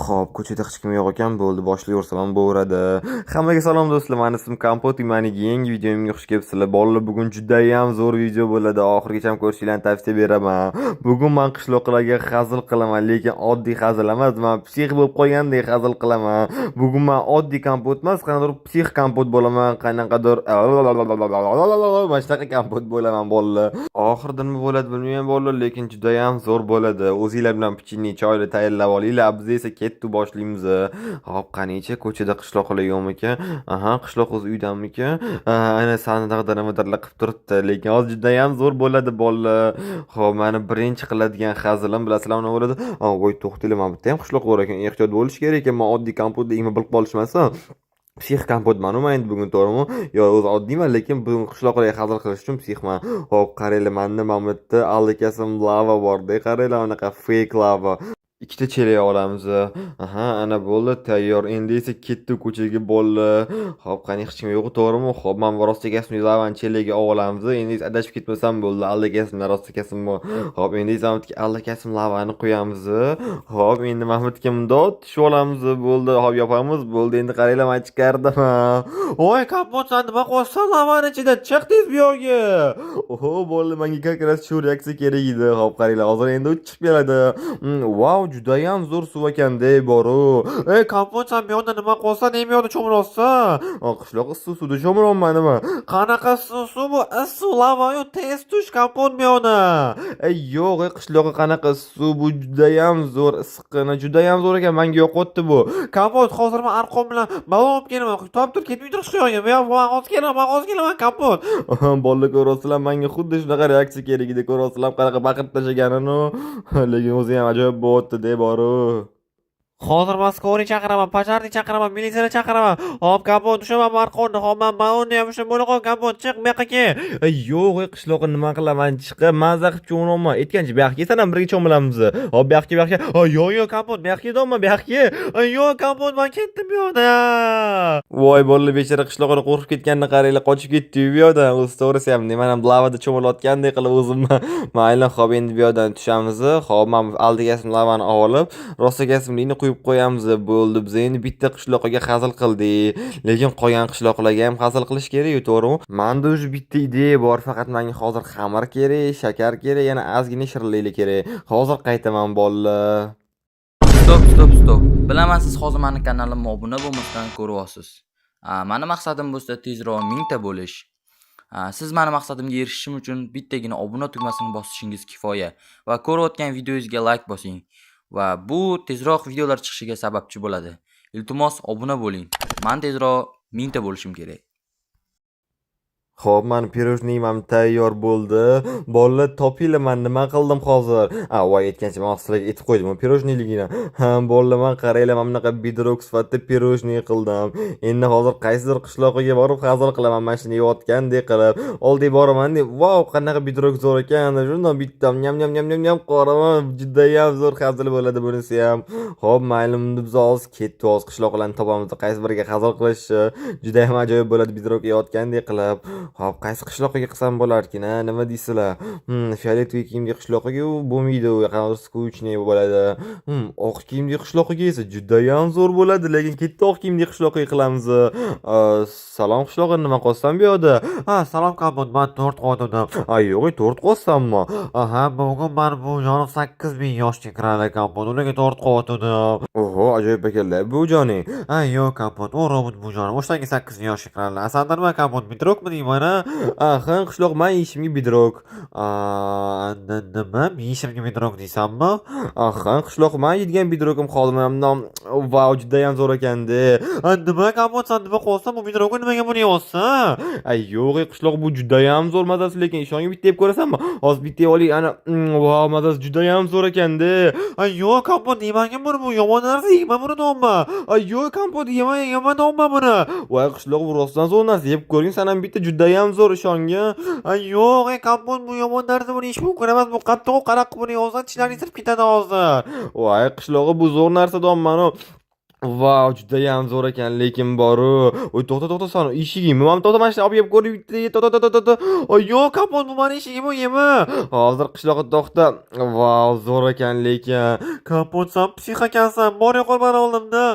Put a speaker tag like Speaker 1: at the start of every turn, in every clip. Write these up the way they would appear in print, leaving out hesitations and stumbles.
Speaker 1: Xo'p, ko'chada hech kim yo'q ekan, bo'ldi, boshlayversam ham bo'laveradi. Hammaga salom do'stlar, mani ismim Kompot, mani yangi videomga xush kelibsizlar. Bolalar, bugun judayam zo'r video bo'ladi. Oxirigacha ko'rishinglarni tavsiya beraman. Bugun men qishloqlarga hazil qilaman, lekin oddiy hazil emas, men псих bo'lib qolgandek hazil qilaman. Bugun men oddiy kompot emas, qanaqadir псих kompot bo'laman, qanaqadir mana shunaqa kompot bo'laman bolalar. Oxirida nima bo'ladi bilmayman bolalar, lekin judayam zo'r bo'ladi. O'zinglar bilan pechenye, choyni tayyorlab olinglar. Biz esa ketdik, boshlaymiz. Hop, qanichi, ko'chada qishloqlar yo'qmikan? Aha, qishloq o'zi uydamikan? Ana sandiqda nimadirlar qilib turibdi, lekin hozir judayam zo'r bo'ladi bolalar. Xo'p, mani birinchi qiladigan hazilim, bilasizlar, nima bo'ladi? Voy, to'xtanglar, mana bu yerda ham qishloq bor ekan. Ehtiyot bo'lish kerak ekan. Men oddiy kompotligimni bilib qolishmasin. Псих kompotman men endi bugun, to'g'rimi? Yo'q, o'zi oddiyman, lekin bugun qishloqlarga hazil qilish uchun псих man. Xo'p, qaranglar, manda mana bu yerda allakasam lava borda, qaranglar, anaqa fake lava. Ikkita chelak olamiz. Aha, ana bo'ldi, tayyor. Endi esa ketdik ko'chaga bolalar. Xo'p, qani, hech kim yo'q, to'g'rimi? Xo'p, mana bu rostakasini lavani chelagiga olamiz. Endi esa adashib ketmasam bo'ldi. Allakasimdan rostakasim bor. Xo'p, endi esa bu yerga allakasim lavani quyamiz. Xo'p, endi mana bu yerga mundoq tushib olamiz. Bo'ldi, hop, yopamiz. Bo'ldi, endi qaranglar, men chiqardim. Voy, kompot, san nima qilyapsan lavani ichida? Chiq tez bu yoqga. Oho, bo'ldi, menga как раз shu reaksiya kerak edi. Xo'p, qaranglar, hozir endi u chiqib keladi. Vau, judayam zo'r suv ekanda boru. Ey, kompot, san bu yoqda nima qilyapsan? Nima bu yoqda cho'milyapsan? Qishloq issiq suvda cho'milyapman nima? Qanaqa issiq suv bu? Issiq lava-yu, tez tush kompot bu yoqda. Ey, yo'q, ey, qishlog'i qanaqa suv bu, judayam zo'r, issiqqina, judayam zo'r ekan, menga yoqyapti bu. Kompot, hozir men arqon bilan balon olib kelaman. Top tur, ketmay tur qishloqqa. Bu yoq, man hozir kelaman, man hozir kelaman, kompot. Bolalar, ko'ryapsizlar, menga xuddi shunaqa reaksiya kerak edi. Ko'ryapsizlar, qanaqa baqirib tashlaganini. Lekin o'zi ham ajoyib bo'lyapti-da boru.
Speaker 2: Hozir man скорый chaqiraman, пожарный chaqiraman, militsiyani chaqiraman. Hop, kompot, ushlaman arqonni. Hop, man balonni ham ushlab bo'la qol, kompot, chiq, bu yoqqa kel.
Speaker 1: Ey, yo'q, ey, qishloqqa nima qilaman chiqib, maza qilib cho'milyapman. Aytgancha, bu yoqqa kelsan ham birga cho'milamiz. Hop, bu yoqqa, bu yoqqa. Yo'q, yo'q, kompot, bu yoqqa ketolma, bu yoqqa kel.
Speaker 2: Ay, yo'q, kompot, man ketdim bu yoqdan.
Speaker 1: Voy, bolalar, bechora qishloqqa qo'rqib ketganini qaranglar, qochib ketdi bu yoqdan. O'zi to'g'risi ham man ham lavada cho'milayotgandek qilib o'zimni. Mayli, hop, endi bu yoqdan tushamiz. Hop, mana bu aldagasim lavani olib, rostagasimlikni quyib qo'yamiz. Bo'ldi, biz endi bitta qishloqqa hazil qildik. Lekin qolgan qishloqlarga ham hazil qilish kerak, to'g'rimi? Menda уже bitta ideya bor, faqat menga hozir xamir kerak, shakar kerak, yana ozgina shirinliklar kerak. Hozir qaytaman bolalar.
Speaker 3: Стоп, стоп, стоп. Bilaman, siz hozir mani kanalimga obuna bo'lmasdan ko'ryapsiz. Mani maqsadim bo'lsa tezroq 1000 ta bo'lish. Siz mani maqsadimga erishishim uchun bittagina obuna tugmasini bosishingiz kifoya va ko'rayotgan videongizga like bosing va bu tezroq videolar chiqishiga sababchi bo'ladi. Iltimos, obuna bo'ling. Man tezroq 1000 ta bo'lishim kerak.
Speaker 1: Xo'p, mani пирожный im ham tayyor bo'ldi. Bolalar, topinglar, man nima qildim hozir? A, voy, aytgancha, man sizlarga aytib qo'ydim пирожный ligini. Ha, bolalar, man qaranglar, mana bunaqa бедрок sifatida пирожный qildim. Endi hozir qaysidir qishloqiga borib hazil qilaman, mana shuni yeyotgandek qilib. Oldiga boraman deb, "Vau, qanaqa бедрок zo'r ekan." Shundan bitta nyam nyam nyam nyam nyam qoraman. Judayam zo'r hazil bo'ladi bunisi ham. Xo'p, mayli, unda biz hozir ketdik, hozir qishloqlarni topamiz, qaysi biriga hazil qilishi judayam ajoyib bo'ladi бедрок yeyotgandek qilib. Hop, qaysi qishloqqa qilsam bo'larkin, a? Nima deysizlar? Фиолетовый kiyimli qishloqqa u bo'lmaydi, u qanaqadir скучный bo'ladi. Oq kiyimli qishloqqa esa judayam zo'r bo'ladi, lekin ketdi, oq kiyimli qishloqqa qilamiz. Salom qishlog'i, nima qilyapsan bu yoqda?
Speaker 2: Ha, salom kompot, man tort qotdim.
Speaker 1: A, yo'q, tort qilyapsanmi?
Speaker 2: Aha, bugun mani bu jonim 8000 yoshga kiradi kompot, ularga tort qotdim.
Speaker 1: Oho, ajoyib ekanlar bu joning.
Speaker 2: Ha, yo'q kompot, u robot bu jonim, o'shanga 8000 yoshga kiradi. A sanda nima kompot, бедрок mi deyman a?
Speaker 1: Aha, qishloq, man yeyishimga бедрок.
Speaker 2: A, nima? Yeyishimga бедрок deysanmi?
Speaker 1: Aha, qishloq, man yeydigan бедрок im hozir mana bundan, vau, judayam zo'r ekanda.
Speaker 2: A, nima kompot, san nima qilyapsan? Bu бедрок ni nimaga buni yeyapsan?
Speaker 1: Ay, yo'q, ey, qishloq, bu judayam zo'r mazasi, lekin ishongin, bitta yeb ko'rasanmi? Hozir bitta yeb oling, ana, vau, mazasi judayam zo'r ekanda.
Speaker 2: Ay, yo'q kompot, yemagin buni, bu yomon narsa, yema buni deyapman. Ay, yo'q kompot, yema, yema deyapman buni.
Speaker 1: Voy, qishloq, bu rostdan zo'r narsa, yeb ko'ring, san ham bitta, judayam zo'r, ishongin.
Speaker 2: Ay, yo'q, ey kompot, bu yomon narsa, buni yeyish mumkin emas, bu qattiq, qanaqa qilib buni yeyapsan, tishlaring isirib ketadi hozir.
Speaker 1: Voy, qishlog'i, bu zo'r narsa deyapman-u. Vau, judayam zo'r ekan, lekin boru. Oy, to'xta, to'xta, san eshigingmi? Mana to'xta, mana shuni olib kelib ko'ring bitta. To'xta, to'xta, to'xta. Oy, yo'q, Kompot, bu mani eshigim, yemi. Hozir qishloqqa to'xta. Vau, zo'r ekan lekin.
Speaker 2: Kompot, san псих ekansan. Bor yo'qol mani oldimda.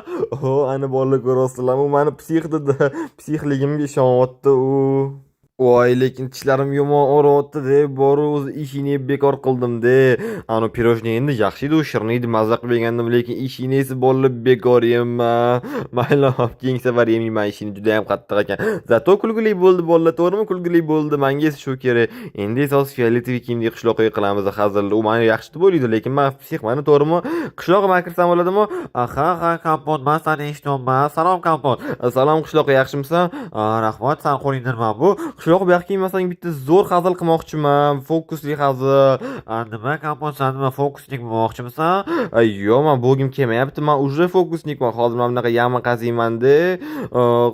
Speaker 1: O, ana bolalar, ko'ryapsizlarmi? U mani псих dedi. Псих ligimga ishonyapti u. Voy, lekin tishlarim yomon og'riyapti-da, boru o'zi eshikni bekor qildim-da. Anu пирожный endi yaxshi edi, u shirin edi, mazza qilib yegandim, lekin eshikni esa bolalar bekor yema. Mayli, hop, keyingi safar yemayman eshikni, judayam qattiq ekan. Зато kulgili bo'ldi bolalar, to'g'rimi? Kulgili bo'ldi. Menga esa shu kerak. Endi esa hozir фиолетовый kiyimli qishloqqa qilamiz hazil. U meni yaxshi deb o'ylaydi, lekin men псих man, to'g'rimi? Qishloqqa man kirsam bo'ladimi?
Speaker 2: Ha, ha, Kompot, man seni eshityapman. Salom, Kompot.
Speaker 1: Salom qishloqqa, yaxshimisan?
Speaker 2: Rahmat, san qo'lingda nima bu?
Speaker 1: Qishloq, bu yoqqa kelmasang bitta zo'r hazil qilmoqchiman, fokusli hazil.
Speaker 2: Nima, Kompot, san nima, фокусник bo'lmoqchimisan?
Speaker 1: Ay, yo'q, man bo'lgim kelmayapti. Man уже фокусник man. Hozir mana bunaqa яма qaziyman-da.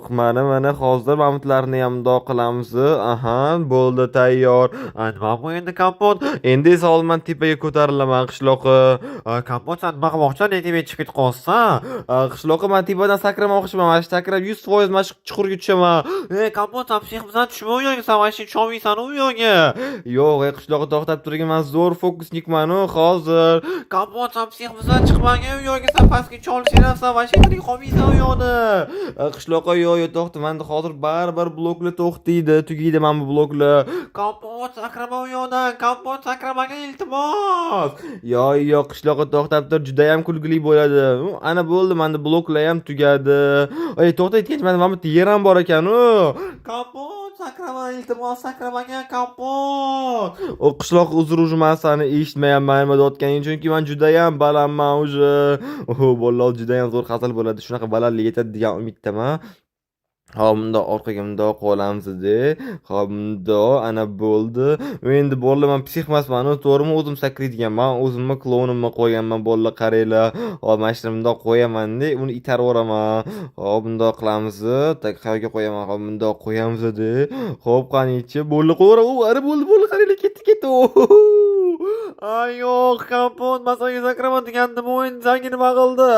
Speaker 1: Mana mana hozir mamutlarni ham mundoq qilamiz. Aha, bo'ldi, tayyor.
Speaker 2: Nima bu endi, Kompot?
Speaker 1: Endi esa hozir man tepaga ko'tarilaman qishloqi.
Speaker 2: Kompot, san nima qilmoqchisan? Nega tepaga chiqib ketib qolsan?
Speaker 1: Qishloqi, man tepadan sakramoqchiman. Mana shu sakrab 100% mana shu chuqurga tushaman.
Speaker 2: Ey, Kompot, san псих misan? Tushma u yoqqa, san вообще tusholmaysan u yoqqa.
Speaker 1: Yo'q, ey qishloqi, to'xtab turgin, man zo'r фокусник man-u hozir.
Speaker 2: Kompot, san псих misan? Chiqmagin u yoqqa, san pastga tusholsang ham, san вообще tirik qolmaysan u yoqda.
Speaker 1: Qishloqqa, yo'q, yo'q, to'xta, manda hozir baribir bloklar to'xtaydi, tugaydi mana bu bloklar.
Speaker 2: Kompot, sakrama u yoqdan. Kompot, sakramagin, iltimos.
Speaker 1: Yo'q, yo'q, qishloqqa, to'xtab tur, judayam kulgili bo'ladi. Ana bo'ldi, manda bloklar ham tugadi. Ey, to'xta, aytgancha, manda mana bu yerda yer ham bor ekan-u.
Speaker 2: Kompot, sakrama, iltimos, sakramagin, Kompot.
Speaker 1: O qishloq, uzr, уже man seni eshitmayapman nima deyotganing, chunki man judayam balandman уже. Oh, bolalar, judayam zo'r hazil bo'ladi. Shunaqa balandlik yetadi degan umiddaman. Hop, bundoq orqaga bundoq qolamizda. Hop, bundoq, ana bo'ldi. Endi bolalar, man псих emasman, to'g'rimi? O'zim sakraydigan. Man o'zimni klounimni qo'yganman, bolalar, qaranglar. Hop, mana shuni bundoq qo'yaman-da, uni itarib yuboraman. Hop, bundoq qilamiz. Так, qayerga qo'yaman? Hop, bundoq qo'yamiz-da. Hop, qanichi? Bo'ldi, qo'yaveraman. U, ana bo'ldi, bo'ldi, qaranglar, ketdi, ketdi.
Speaker 2: Ay yo'q, Kompot, man senga sakrama degandim, u endi senga nima qildi?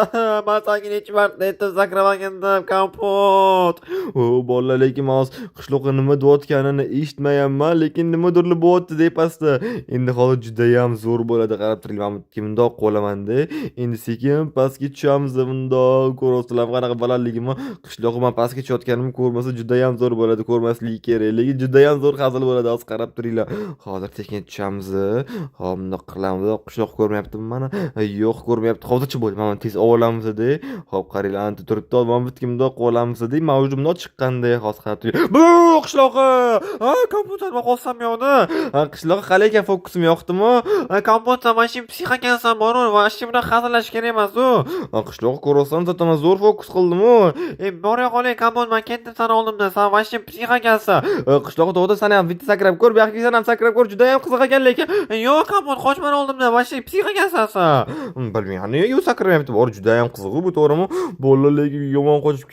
Speaker 2: Man senga necha marta aytdim sakramagin deb, Kompot.
Speaker 1: O, bolalar, lekin man hozir qishloqqa nima deyotganini eshitmayapman, lekin nimadirlar bo'lyapti tepasida. Endi hozir judayam zo'r bo'ladi, qarab turinglar, mana bu bundoq qo'lamanda. Endi sekin pastga tushamiz bundoq. Ko'ryapsizlarmi qanaqa balandligimni? Qishloqqa man pastga tushayotganimni ko'rmasa judayam zo'r bo'ladi, ko'rmasligi kerak. Lekin judayam zo'r hazil bo'ladi, hozir qarab turinglar. Hozir sekin tushamiz. Hop, bundoq qilamiz. Qishloq ko'rmayaptimi mani? Yo'q, ko'rmayapti. Hozircha bo'ldi. Mana tez olamiz-da. Hop, qaranglar, anta turibdi. Mana bu yerga bundoq qo'yamiz-da. Man уже bundoq chiqqanda hozir qarab turing.
Speaker 2: Bu qishlog'i! Ha, Kompot, nima qolsam yo'qni?
Speaker 1: Ha, qishlog'i qalay ekan, fokusim yoqdimi?
Speaker 2: Ha, Kompot, san вообще псих ekansan, boru, вообще bunaqa hazillashish kerak emas u.
Speaker 1: Ha, qishlog'i, ko'ryapsan, зато man zo'r fokus qildim-u.
Speaker 2: Ey, bor yo'q, Kompot, man ketdim sani oldimdan, san вообще псих ekansan.
Speaker 1: Qishlog'i, to'g'ri, san ham bitta sakrab ko'r, bu yoqqa san ham sakrab ko'r, juda ham qiziq ekan lekin.
Speaker 2: Yo'q, Kompot, qoch mani oldimdan, вообще псих ekansan san.
Speaker 1: Bilmayman, nega u sakramayapti? Bor, juda ham qiziq bu, to'g'rimi? Bolalar, lekin yomon qochib,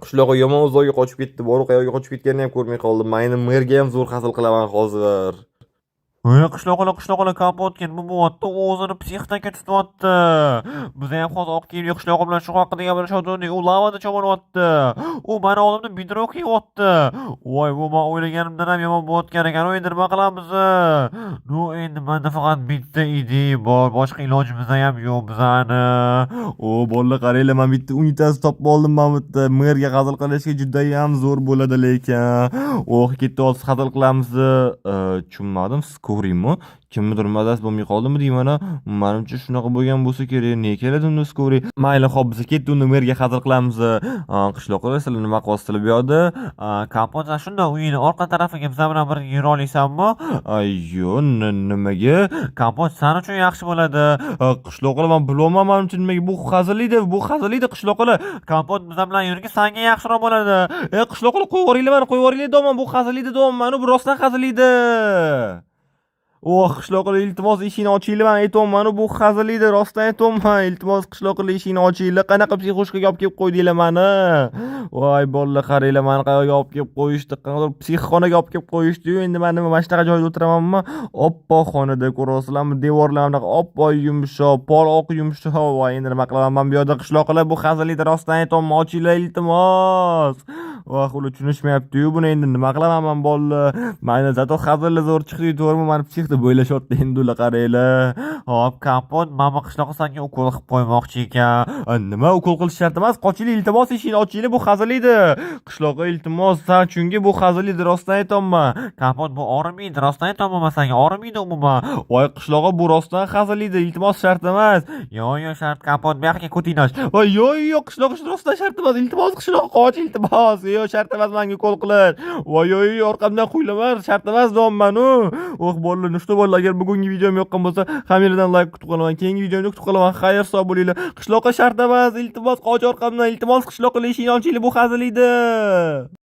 Speaker 1: qishlog'i yomon uzoqga qochib ketdi. Boru qayerga qochib ketganini ham ko'rmay qoldim. Man endi merga ham zo'r hazil qilaman hozir.
Speaker 2: Ey, qishloqlar, qishloqlar, Kompotga nima bo'lyapti? U o'zini псих dek tutyapti. Biz ham hozir oq kiyimli qishlog'i bilan shu haqida gaplashayotgandik. U lavada cho'milyapti. U mani oldimda бедрок yeyapti. Voy, bu man o'ylaganimdan ham yomon bo'layotgan ekan. U endi nima qilamiz? Ну, endi menda faqat bitta ideya bor. Boshqa ilojimiz ham yo'q bizani.
Speaker 1: O, bolalar, qaranglar, man bitta unitaz topib oldim mana bu yerda. Merga hazil qilishga judayam zo'r bo'ladi lekin. Oh, ketdi, hozir hazil qilamiz. Tushunmadim, скорый mi? Kimnidir mazasi bo'lmay qoldimi deyman. Manimcha shunaqa bo'lgan bo'lsa kerak. Ne keladi unda скорый? Mayli, xo'p, biz ketdi unda merga hazil qilamiz. Qishloqlar, sizlar nima qilyapsizlar bu yoqda?
Speaker 2: Kompot, san shundoq uyini orqa tarafiga bizlar bilan birga yura olasanmi?
Speaker 1: Yo'q, nimaga?
Speaker 2: Kompot, san uchun yaxshi bo'ladi.
Speaker 1: Qishloqlar, man bilolman, manimcha nimaga bu hazil edi, bu hazil edi qishloqlar.
Speaker 2: Kompot, bizlar bilan yurgin, sanga yaxshiroq bo'ladi.
Speaker 1: E, qishloqlar, qo'yib yuboringlar mani, qo'yib yuboringlar, deyapman, bu hazil edi deyapman, bu rostdan hazil edi. Oh, qishloqlar, iltimos, eshikni ochinglar, man aytyapman, bu hazil edi, rostdan aytyapman. Iltimos, qishloqlar, eshikni ochinglar. Qanaqa психушка ga olib kelib qo'ydinglar mani? Voy bolalar, qaranglar, mani qayerga olib kelib qo'yishdi? Qanaqadir psixxonaga olib kelib qo'yishdi-yu. Endi man nima, mana shunaqa joyda o'tiramanmi? Oppoq xonada, ko'ryapsizlarmi? Devorlar bunaqa oppoq yumshoq, pol oq yumshoq. Voy, endi nima qilaman man bu yerda, qishloqlar? Bu hazil edi, rostdan aytyapman, ochinglar, iltimos. Voh, ular tushunishmayapti-yu buni. Endi nima qilaman man, bolalar? Mayli, зато hazilli zo'r chiqdi, to'g'rimi? Mani псих deb o'ylashyapti endi ular, qaranglar.
Speaker 2: Hop, Kompot, mana qishloqqa senga ukol qilib qo'ymoqchi ekan.
Speaker 1: Nima, ukol qilish shart emas. Qochinglar, iltimos, eshikni ochinglar, bu hazil edi. Qishloqqa, iltimos, san chunki bu hazil edi, rostdan aytyapman.
Speaker 2: Kompot, bu og'rimaydi, rostdan aytyapman man senga, og'rimaydi umuman.
Speaker 1: Voy qishlog'i, bu rostdan hazil edi, iltimos, shart emas.
Speaker 2: Yo'q, yo'q, shart, Kompot, bu yoqqa ko'tingni och.
Speaker 1: Voy, yo'q, yo'q, qishloq, rostdan shart emas, iltimos, qishloq, qoch, iltimos. Yo'q, shart emas manga ukol qilish. Voy, yo'q, yo'q, orqamdan quylama, shart emas deyapman u. Oh, bolalar, ну что, bolalar, agar bugungi videom yoqqan bo'lsa, hammanglardan layk kutib qolaman. Keyingi videomda kutib qolaman. Xayr, sog' bo'linglar. Qishloqqa shart emas, iltimos, qoch orqamdan, iltimos, qishloqqa, eshikni ochinglar, bu hazil edi.